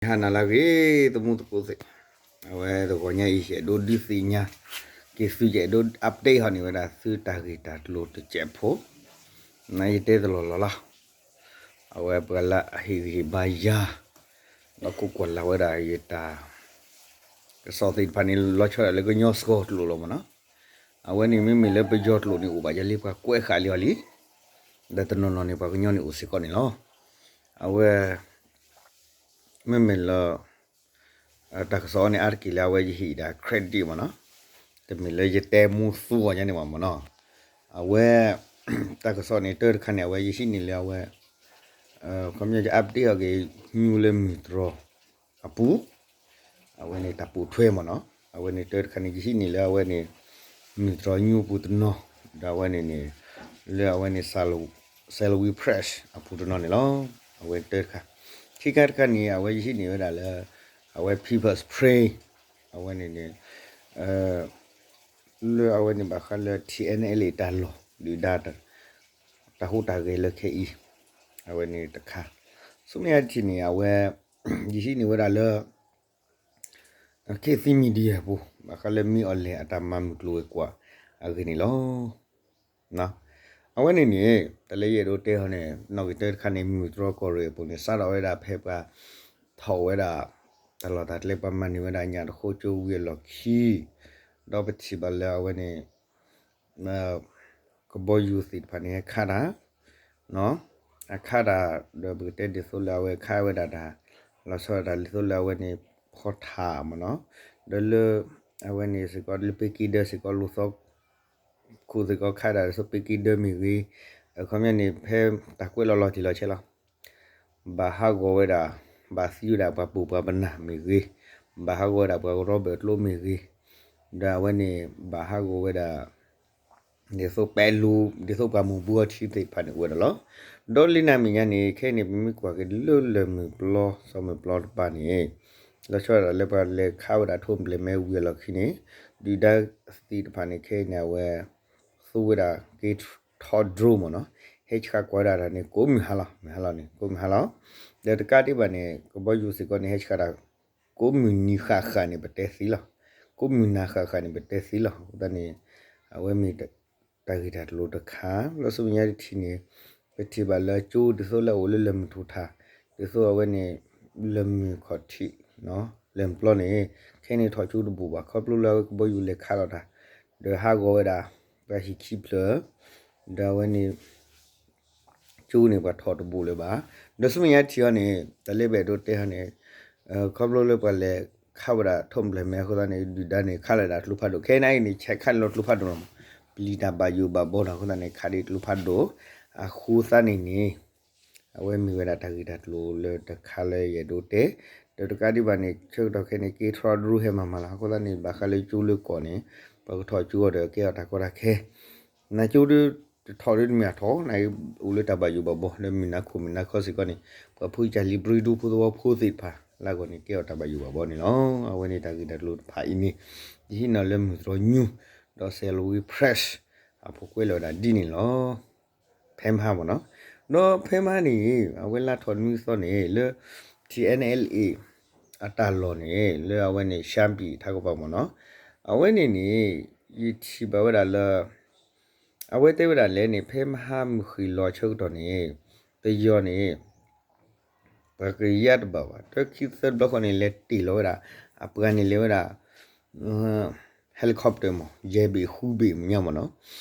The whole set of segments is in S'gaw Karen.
ဟါနၤလၢအဂ့ၤ သမူသကိးသ့ၣ်, အဝဲတဂီၤညါအံၤ ယအဲၣ်ဒိးဒုးသ့ၣ်ညါက့ၤသု ယအဲၣ်ဒိး update ဟီန့ၣ်ဝဲဒၣ်သုတၢ်ဂ့ၢ်တၢ်ကျိၤတစဲးဖိ, နယတဲတလီၢ်လီၢ်လီၤ. အဝဲပှၤလၢအဟ့ၣ်ဂံၢ်ဟ့ၣ်ဘါယၤ ဒီးခိးကွၢ်လၢ်ဝဲဒၣ်ယတၢ် ကစီၣ်သ့ၣ်တဖၣ်န့ၣ် လီၤဆီဒၣ်တၢ်လၢကညီစှီၤကျိာ်လီၤမ့ၢ်နီၤ. အဝဲန့ၣ်မ့မ့ၢ်လၢပယီၤကျိာ်န့ၣ် အိၣ်ဘၣ်ယၤလံ ပှၤကွဲးဃာ်လံအီၤလံ, ဒီးတနီၤနီၤန့ၣ် ပှၤကညီန့ၣ်အိၣ်စ့ၢ်ကီးန့ၣ်လီၤ. အဝဲ မ့မ့ၢ်လၢ တၢ်ကစီၣ်အံၤန့ၣ် အါတက့ၢ်လၢအဝဲယဟ့ၣ်ဒၣ် credit မ့ၢ်နီၤ, တမ့ၢ်လၢယတဲမူသူအီၤညါန့ၣ်ဘၣ်မ့ၢ်နီၤ. အဝဲ တၢ်ကစီၣ်န့ၣ် တၢတခါန့ၣ် အဝဲယဟံးန့ၢ်လၢအဝဲ ခီပညီ ယ update အီၤက့ၤ ညူလၢမုၢ်တြီၤအပူၤ အဝဲန့ၣ်တၢ်ပိာ်ထွဲမ့ၢ်နီၤ. အဝဲန့ၣ်တၢတခါန့ၣ် ယဟံးန့ၢ်လၢအဝဲန့ၣ် မုၢ်တြီၤညူပူၤတနီၤ, ဒီးအဝဲန့ၣ်န့ၣ် လၢအဝဲန့ၣ် Salween Press အပူၤတနီၤန့ၣ်လီၤ. အဝဲတၢတခါ, ခံခါတခါန့ၣ် အဝဲယဟံးန့ၢ်ဝဲဒၣ်လၢ အဝဲ People's Spring အဝဲန့ၣ်န့ၣ် လၢအဝဲန့ၣ်ဘၣ်ဃးလၢ ထံၣ်အဲၣ်အဲၣ်လ့ၣ် တၢ်လီၢ် ဒုၣ်ဒါ တၢ်ဟူးတၢ်ဂဲၤလၢခဲအံၤ, အဝဲန့ၣ်တခါ, ဆူမဲာ်ညါတထံၣ်န့ၣ် အဝဲ ယဟံးန့ၢ်ဝဲဒၣ်လၢ ခ့သံ media ပူၤ ဘၣ်ဃးလၢမ့ၢ်အီၤလဲၣ်အတၢ်မၤမုၢ်ကျိၤဝဲၤကွာ်အဂ့ၢ်န့ၣ်လီၤ. အဝဲန့ၣ်န့ၣ် တၢ်လၢယအဲၣ်ဒိးတဲဟီန့ၣ် နီၣ်ဂံၢ်တၢတခါန့ၣ် မုၢ်တြီၤကီၢ်ရ့ၣ်အပူၤန့ၣ် စးထီၣ်ဝဲဒၣ်ဖဲပှၤထီၣ်ဝဲဒၣ် တၢ်လီၢ်တၢ်ကျဲ ပှၤမၤန့ၢ်ဝဲဒၣ်ညၣ်တဃိကၠိဝံၤအလီၢ်ခံ, ဒီးပထံၣ်ဘၣ်လၢအဝဲန့ၣ် ကဘီယူၤသ့ၣ်တဖၣ်န့ၣ် ဟဲခးတၢ် အခးတၢ် ဒီးပကတဲဒ်သိးလၢအဝဲခးဝဲဒၣ်တၢ် လီၤဆီဒၣ်တၢ်ဒ်သိးလၢအဝဲန့ၣ် ဖီထးမ့ၢ်နီၤ, ဒီးလၢ အဝဲန့ၣ်စ့ၢ်ကီး လၢပ့က့ဒၢစ့ၢ်ကီး လူၤသီ ခိၣ်စ့ၢ်ကီး ခးဒၣ်ဒ်သိးပ့က့ဒၢမ့ၢ်ဂ့ၤ, အခီပညီန့ၣ် ဖဲတၢ်ကွဲးလီၤလီၤတံၢ်လီၤဆဲးလီၤ ဘၣ်ဟးဂီၤဝဲဒၣ် ဘၣ်သံဝဲဒၣ်ပှၤပူၤပှၤပနၢ်မ့ၢ်ဂ့ၤ, ဘၣ်ဟးဂီၤဝဲဒၣ်ပှၤကရီဘၢၣ်ကျိမ့ၢ်ဂ့ၤ, ဒီးအဝဲန့ၣ် ဘၣ်ဟးဂီၤဝဲဒၣ် ဒ်သိးပဲလူၤ ဒ်သိးပှၤမူးဘုအီထံသ့ၣ်တဖၣ်န့ၣ် အိၣ်ဝဲဒၣ်လီၤ. ဒီးလံနၤမဲာ်ညါန့ၣ် ခဲအံၤန့ၣ် ပမ့ၢ်ကွၢ်က့ၤလၢလၢၢ်မုၢ်ပျီ စီၤမုၢ်ပျီတပၤန့ၣ် လီၤဆီဒၣ်တၢ်လၢပှၤလဲၤခးဝဲဒၣ်ထိၣ်ဖျဲးမဲဝံၤအလီၢ်ခံန့ၣ် ဒုၣ်ဒါသ့ၣ်တဖၣ်န့ၣ် ခဲအံၤန့ၣ် အဝဲ သူဝဲဒၣ်က့ထီ drone မ့ၢ်နီၤ, ဟဲဆှးကွၢ်ဝဲဒၣ်တၢ်န့ၣ် ကိးမုၢ်ဟါလီၤ, မုၢ်ဟါလီၤန့ၣ် ကိးမုၢ်ဟါလီၤ. ဒီးတကးဒံးဘၣ်န့ၣ် ကဘီယူၤစ့ၢ်ကီးန့ၣ် ဟဲဆှးတၢ် ကိးမုၢ်နံၤဃၣ်ဃၣ်န့ၣ် ပတဲသ့လီၤ, ကိးမုၢ်နၤဃၣ်ဃၣ်န့ၣ် ပတဲသ့လီၤ. အဃိသတးန့ၣ် အဝဲမ့ၢ်တၢ်ဂ့ၢ်တၢ်ကျိၤတခါ, လီၤဆူမဲာ်ညါတထံၣ်န့ၣ် ပထံၣ်ဘၣ်လၢကၠိဒ်သိးလၢအအိၣ်လၢလၢၢ်မုၢ်ထူၣ်ထၣ် ဒ်သိးအဝဲန့ၣ် လၢၢ်မုၢ်ခီၣ်ထံး လၢၢ်မုၢ်ပျီန့ၣ် ခဲအံၤန့ၣ်ထီၣ်ကၠိတဘူးဘၣ် ခီဖျိလၢအဝဲကဘီယူၤလဲၤခးလီၤတၢ် ဒီးဟးဂီၤဝဲဒၣ် ပှၤဟံၣ်ခံဖျၢၣ် ဒီးအဝဲန့ၣ် ကၠိန့ၣ်ပှၤထီၣ်တဘူးလၢၤဘၣ်. ဒီးဆူမဲာ်ညါတထံၣ်အံၤန့ၣ် တၢ်လၢပအဲၣ်ဒိးတဲဟီန့ၣ် ခီဖျိလၢပှၤလဲၤခးဝဲဒၣ်ထိၣ်ဖျဲးမဲအဃိသတးန့ၣ် ဒုၣ်ဒါန့ၣ် ခးလီၤဒၣ်ကျိဖးဒိၣ် ခဲအံၤန့ၣ် ဆဲးခးလီၤကျိဖးဒိၣ်လီၤ. ပျံၤတၢ်ဘၣ်ယိၣ်ဘၣ်ဘီဒီးအဃိသတးန့ၣ် ခးဒံးကျိဖးဒိၣ် အဃိသတးန့ၣ်န့ၣ် အဝဲမ့ၢ်ဝဲဒၣ်တၢ်ဂ့ၢ်တၢ်ကျိၤလၢတခါလၢယအဲၣ်ဒိးတဲ, ဒီးတကးဒံးဘၣ်န့ၣ် ဆၢကတီၢ်ခဲအံၤန့ၣ် က့ထီဒြိဟဲမၤမၤလီၤ. အဃိသတးန့ၣ် ဘၣ်ဃးလၢကၠိလၢကီၢ်န့ၣ် ပှၤကထီၣ်ကၠိအီၤဒီးကဲအီၤတၢ်ကီတၢ်ခဲ နကၠိဒုးတထီၣ်ဒုးတမ့ၢ်အထီၣ် နအိၣ်လၢတၢ်ဘၣ်ယိၣ်ဘၣ်ဘီ လၢမုၢ်နၤခိၣ်မုၢ်နၤခီစ့ၢ်ကီးန့ၣ် ပှၤဖိကၢ်လံၤပြံဒူဖိသဝီဖိသ့ၣ်တဖၣ် လၢအဂီၢ်န့ၣ် ကဲအီၤတၢ်ဘၣ်ယိၣ်ဘၣ်ဘီန့ၣ်လီၤ. အဝဲန့ၣ်တၢ်ဂ့ၢ်တၢ်ကျိၤတဖၣ်အံၤန့ၣ် ယဟံးန့ၢ်လၢမုၢ်တြီၤညူ ဒီး Salween Press အဖိကွဲးလီၤဝဲဒၣ်ဒ်န့ၣ်လီၤ. ဖဲမဟါမ့ၢ်နီၤ, ဒီးဖဲမဟါန့ၣ် အဝဲလါထီၣ်နွံသီန့ၣ် လၢ ထံၣ်အဲၣ်အဲၣ်လ့ၣ် အတၢ်လီၢ်န့ၣ် လၢအဝဲန့ၣ် ရှမ်းပြည် ထးကပၤမ့ၢ်နီၤ, အဝဲန့ၣ်န့ၣ် ယထံၣ်ဘၣ်ဝဲဒၣ်လၢ အဝဲတဲဝဲဒၣ်လဲၣ်န့ၣ် ဖဲမဟါမုၢ်ဃ့ၢ်လီၤဆၢကတီၢ်န့ၣ် ပယီၤန့ၣ် ပှၤကယါတဘၣ်ဘၣ် တၢခံသၢတဘျီဃီန့ၣ် လဲၤတ့ၢ်လီၤဝဲဒၣ် အပှၤန့ၣ်လဲၤဝဲဒၣ် helicopter မ့ၢ် ယဲၢ်ဘ့ၣ်ဃုဘ့ၣ်မ့ၢ်ညါမ့ၢ်နီၤ,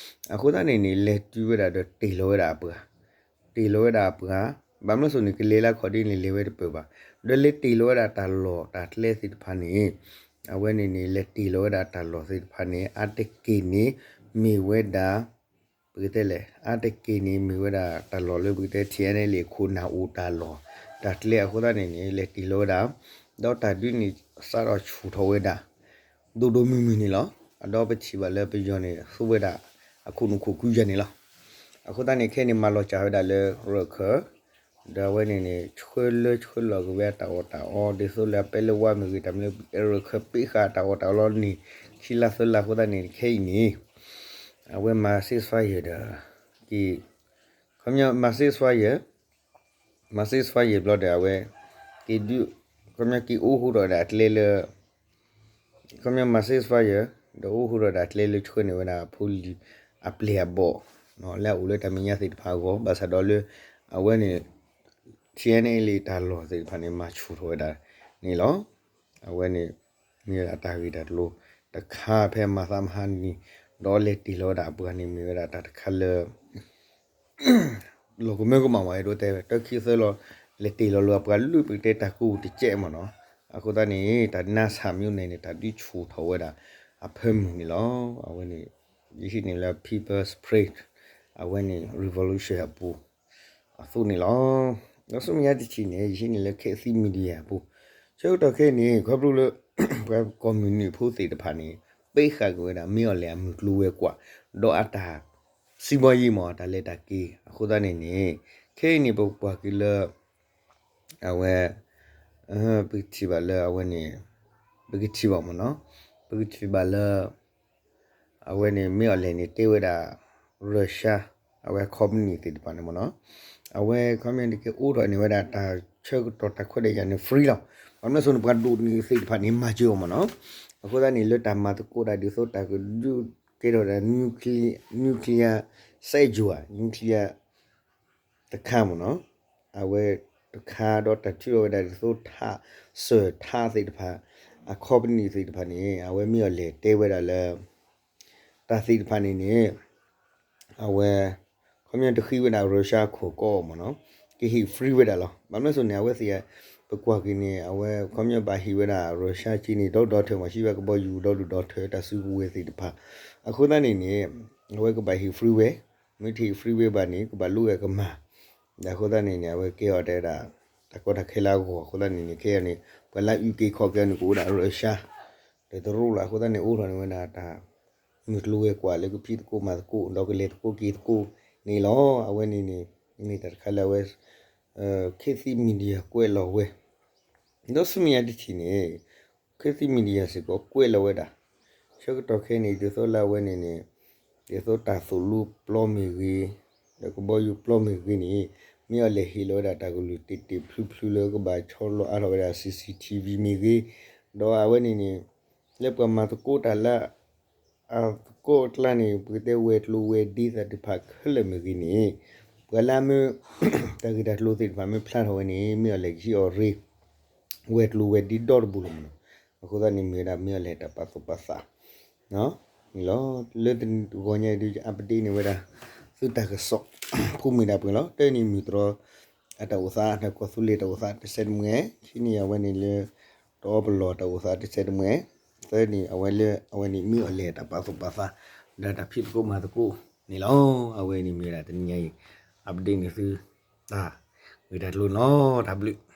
အဃိသတးန့ၣ်န့ၣ် လဲၤတုၤဝဲဒၣ်ဒီးတ့ၢ်လီၤဝဲဒၣ်အပှၤ, တ့ၢ်လီၤဝဲဒၣ်အပှၤ, ဘၣ်မနုၤအဃိန့ၣ် ကလဲၤလၢခီၣ်ဒ်န့ၣ် လဲၤဝဲတပၢၢ်ဘၣ်, ဒီးလဲၤတ့ၢ်လီၤဝဲဒၣ်တၢ်လီၢ်တၢ်ကျဲသ့ၣ်တဖၣ်န့ၣ် အဝဲန့ၣ်န့ၣ် လဲၤတ့ၢ်လီၤဝဲဒၣ်တၢ်လီၢ်သ့ၣ်တဖၣ်န့ၣ် အါတက့ၢ်န့ၣ် မ့ၢ်ဝဲဒၣ် ပကတဲလဲၣ် အါတက့ၢ်န့ၣ် မ့ၢ်ဝဲဒၣ်တၢ်လီၢ်လၢပကတဲ ထံၣ်အဲၣ်အဲၣ်လ့ၣ် ခိၣ်နၢ်အိၣ်တၢ်လီၢ် တၢ်ကျဲအဃိသတးန့ၣ်န့ၣ် လဲၤတ့ၢ်လီၤဝဲဒၣ်, ဒီးတၢ်ဒုးန့ၣ် စးထီၣ်ဆူၣ်ထီၣ်ဝဲဒၣ် ဒိၣ်ဒိၣ်မုၢ်မုၢ်န့ၣ်လီၤ. အဒီးပထံၣ်ဘၣ်လၢပယီၤန့ၣ် သူဝဲဒၣ် အခိၣ်နူာ်ခိၣ်ကုယၤန့ၣ်လီၤ. အဃိသတးန့ၣ် ခဲအံၤန့ၣ် မၤလီၤစၢ်ဝဲဒၣ်လၢရၢၢ်ခၢၣ် ဒီးအဝဲန့ၣ်န့ၣ် ဆှၢလၢဆှၢလီၤက့ၤဝဲအတၢ်အီၣ်တၢ်အီ ဒ်သိးလၢအပဲလၢဝါမ့ၢ်ဂ့ၤ တၢ်မနုၤ ရၢၢ်ခၢၣ်ပ့းဃာ်တၢ်အီၣ်တၢ်အီလီၤန့ၣ် ခံလါသၢလါအဃိသတးန့ၣ် ခဲအံၤန့ၣ် အဝဲမၤ ceasefire ဒီး က့ၤ ခီပညီ မၤ ceasefire မၤ ceasefire ဘျီဒီးအဝဲ က့ၤဒုး ခီပညီက့ၤအိၣ်ဃူထီၣ်ဝဲဒၣ်အကျဲလၢ ခီပညီ မၤစ့ဖါယၢၣ် ဒီးအိၣ်ဃူထီၣ်ဝဲဒၣ်အကျဲလၢဆှၢန့ၢ်ဝဲဒၣ်အဖိလံၤအပျဲၢ်အဘီၣ် လၢအအိၣ်လၢတၢ်မဲာ်ညါသ့ၣ်တဖၣ်အဂီၢ် ဘၣ်ဆၣ်ဒီးလၢ အဝဲန့ၣ် ထံၣ်အဲၣ်န့ၣ်လံ တၢ်လီၢ်သ့ၣ်တဖၣ်န့ၣ် မၤဆူၣ်ထီၣ်ဝဲဒၣ်န့ၣ်လီၤ. အဝဲန့ၣ် မ့ၢ်ဝဲဒၣ်တၢ်ဂ့ၢ်တၢ်ကျိၤတခါဖဲမၤသးမဟါနံၤ ဒီးလဲၤတ့ၢ်လီၤဝဲဒၣ်အပှၤန့ၣ် မ့ၢ်ဝဲဒၣ်တၢ်တခါလၢ လီၤကမၢကမၣ်ဝဲ အဲၣ်ဒိးတဲ တၢ်ခံသၢလီၤ လဲၤတ့ၢ်လီၤလၢအပှၤလၢ ပကတဲတၢ်ကူၣ်တစဲးမ့ၢ်နီၤ. အဃိသတးန့ၣ် တၢ်နါဆၣ်မၠိန့ၣ်န့ၣ် တၢ်ဒုးဆူၣ်ထီၣ်ဝဲဒၣ်အဖၢမုၢ်န့ၣ်လီၤ. အဝဲန့ၣ် ယဟံးန့ၢ်လၢ People's Spring အဝဲန့ၣ် revolution အပူၤ အသိးန့ၣ်လီၤ. ဒီးဆူမဲာ်ညါတထံၣ်န့ၣ် ယဟံးန့ၢ်လၢ Khit Thit Media အပူၤ ဆၢကတီၢ်ခဲအံၤန့ၣ် ခီဖျိလၢ ပှၤကီၢ်မုၢ်နုာ်ဖိသ့ၣ်တဖၣ်န့ၣ် ပ့ဃာ်က့ၤဝဲဒၣ် မ့ၢ်အီၤလဲၣ်အမုၢ်ကျိၤဝဲၤကွာ် ဒီးအတၢ် စံးဘီယံမ့ၢ် တၢ်လဲၤတၢ်က့ၤ အဃိသတးန့ၣ်န့ၣ် ခဲအံၤန့ၣ် ပကွၢ်က့ၤလၢ အဝဲ ပကထံၣ်ဘၣ်လၢအဝဲန့ၣ် ပကထံၣ်ဘၣ်မ့ၢ်နီၤ ပကထံၣ်ဘၣ်လၢ အဝဲန့ၣ် မ့ၢ်အီၤလဲၣ်န့ၣ် တဲဝဲဒၣ် Russia အဝဲ company သ့ၣ်တဖၣ်န့ၣ်မ့ၢ်နီၤ အဝဲ ခီပညီန့ၣ် ကအိးထီၣ်န့ၢ်ဝဲဒၣ်တၢ်ဆၢကတီၢ်တၢ်ခွဲးတၢ်ယာ်န့ၣ် free လီၤ. ဘၣ်မနုၤအဃိန့ၣ် ပှၤဒိၣ်န့ၢ်သ့ၣ်တဖၣ်န့ၣ် မၤစၢၤအီၤမ့ၢ်နီၤ. အဃိသတးန့ၣ် လၢတၢ်မၤသကိးတၢ်ဒ်သိးတၢ်ကဒုးကဲထီၣ်ဝဲဒၣ် nuclear စဲးယိၤဧါ nuclear တခါမ့ၢ်နီၤ အဝဲတခါဒီးတၢ်ထုးထီၣ်ဝဲဒၣ်ဒ်သိးထး စၢၢ်ထးသ့ၣ်တဖၣ် အ company သ့ၣ်တဖၣ်န့ၣ် အဝဲမ့ၢ်အီၤလဲၣ်တဲဝဲဒၣ်လၢ တၢ်သ့ၣ်တဖၣ်န့ၣ်န့ၣ် အဝဲ ခီပညီတဃံဝဲဒၣ် Russia ခိၣ်ကီၢ်မ့ၢ်နီၤ ကဟ့ၣ် free ဝဲဒၣ်လီၤ. ဘၣ်မနုၤအဃိန့ၣ် အဝဲသ့ၣ် ပကွၢ်က့ၤန့ၣ် အဝဲခီပညီဘၣ်ဟ့ၣ်ဝဲဒၣ် Russia က့န့ၣ် ဒီဒူၣ်ဒီထၢမ့ၢ် ဟံးဝဲကဘီယူၤဒီဒူၣ်ဒီထၢ တၢ်စုကဝဲၤသ့ၣ်တဖၣ် အဃိသတးန့ၣ်န့ၣ် အဝဲကဘၣ်ဟ့ၣ် free ဝဲ မ့ၢ်တဟ့ၣ် free ဝဲဘၣ်န့ၣ် ကဘၣ်လိၣ်ဝဲကမၤ ဒီးအဃိသတးန့ၣ်န့ၣ် အဝဲကဲအီၤတဲဝဲဒၣ် တၢ်ကီတၢ်ခဲလၢအဂီၢ် အဃိသတးန့ၣ်န့ၣ် ခဲအံၤန့ၣ် ပှၤလၢအအုၣ်က့ၤခီၣ်က့ၤအီၤန့ၣ် ကအိၣ်ဝဲဒၣ် Russia ဒီးတရူးလီၤ. အဃိသတးန့ၣ် အိးထီၣ်န့ၢ်ဝဲဒၣ်တၢ် မုၢ်ကျိၤဝဲၤကွာ်လၢကဖံးသကိးမၤသကိး ဒီးကလဲၤသကိးက့ၤသကိးန့ၣ်လီၤ. အဝဲန့ၣ်န့ၣ် မ့ၢ်တၢ်တခါလၢအဝဲ Khit Thit Media ကွဲးလီၤဝဲ ဒီးဆူမဲာ်ညါတထံၣ်န့ၣ် Khit Thit Media စ့ၢ်ကီးကွဲးလီၤဝဲဒၣ် ဆၢကတီၢ်ခဲအံၤန့ၣ် ဒ်သိးလၢအဝဲန့ၣ်န့ၣ် ဒ်သိးတၢ်သိၣ်လိပျီမ့ၢ်ဂ့ၤ ဒီးကဘီယူၤပျီမ့ၢ်ဂ့ၤန့ၣ် မ့ၢ်အီၤလဲၣ်ဟ့ၣ်လီၤဝဲဒၣ်တၢ်ကလုၢ်တ့ၢ်တ့ၢ်ဖျုဖျုလၢကဘၣ်ဆီလီၤအါထီၣ်ဝဲဒၣ် CCTV မ့ၢ်ဂ့ၤ ဒီးအဝဲန့ၣ်န့ၣ် လၢပှၤမၤသကိးတၢ်လၢ အသကိးအကျါန့ၣ် ပကတဲဝဲၤကျိၤဝဲၤဒ့သ့ၣ်တဖၣ်ခဲလၢာ်မ့ၢ်ဂ့ၤန့ၣ် ပှၤလၢအမ့ၢ် တၢ်ဂ့ၢ်တၢ်ကျိၤသ့ၣ်တဖၣ်မ့ၢ်ဖျါထီၣ်ဝဲန့ၣ် မ့ၢ်အီၤလဲၣ်ကဟ့ၣ်အီၤရ့ ဝဲၤကျိၤဝဲၤဒ့ဒီတဘိလီၤမ့ၢ်နီၤ. အဃိသတးန့ၣ်မ့ၢ်ဝဲဒၣ်မ့ၢ်အီၤလဲၣ်တၢ်ပာ်သူၣ်ပာ်သး န့ၣ်လီၤ. လၢတဂီၤညါအံၤဒုး update န့ၢ်ဝဲဒၣ် သုတၢ်ကစီၣ် ဖိမုၣ်ဒၣ်ပှဲၤလီၤ. တၢ်န့ၣ်မုၢ်တြီၤ အတၢ်အိၣ်သး တၢ်ကီၢ်သူလ့ၤတၢ်အိၣ်သးတစဲးတမှဲၤ, ခံန့ၣ်အဝဲန့ၣ်လၢ တအီပလီၢ်တၢ်အိၣ်သးတစဲးတမှဲၤ, သၢန့ၣ်အဝဲလၢ အဝဲန့ၣ်မ့ၢ်အီၤလဲၣ်တၢ်ပာ်သူၣ်ပာ်သး ဒီးတၢ်ဖံးသကိးမၤသကိးန့ၣ်လီၤ. အဝဲန့ၣ်မ့ၢ်ဝဲဒၣ်တနံၤညါအံၤ update န့ၢ်သု တၢ်ဂ့ၢ်တၢ်ကျိၤန့ၣ်လီၤ. တၢ်ဘျုး